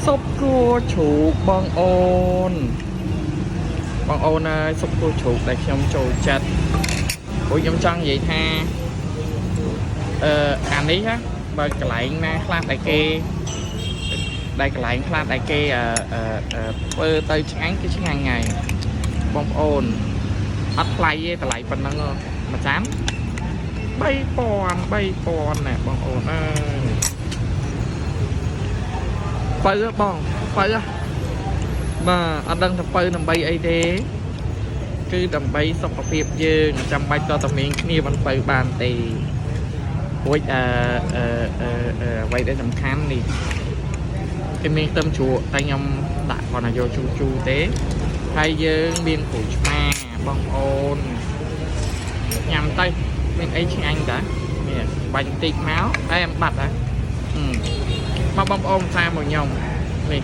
ស៊ុបគោជ្រូកបងអូនបងអូនអើយស៊ុបគោជ្រូកដែលខ្ញុំចូលចិត្តព្រោះខ្ញុំចង់និយាយថាអានេះណាបើកន្លែងណាខ្លះដែលគេដែលកន្លែងខ្លះដែលគេអឺអឺអឺធ្វើទៅឆ្ងាញ់គឺឆ្ងាញ់ហើយបងប្អូនអត់ថ្លៃទេតម្លៃប៉ុណ្ណឹងហ៎មួយចាន3000 3000ណែបងអូនអើយ បើបងបើបាទអត់ដឹងថាបើដើម្បីអីទេគឺដើម្បីសុខភាពយើងចាំបាច់តតែមានគ្នាមិនបើបានទេរួចអឺអឺអឺអឺអ្វីដែលសំខាន់នេះគេមានខ្ទឹមជ្រក់តែខ្ញុំដាក់គាត់ណាយកជូរជូរទេហើយយើងមានក្រូចឆ្មាបងប្អូនញ៉ាំទៅមានអីឆ្ងាញ់តានេះបាញ់បន្តិចមកតែបាត់ហ៎មកបងប្អូនសាមកខ្ញុំនេះ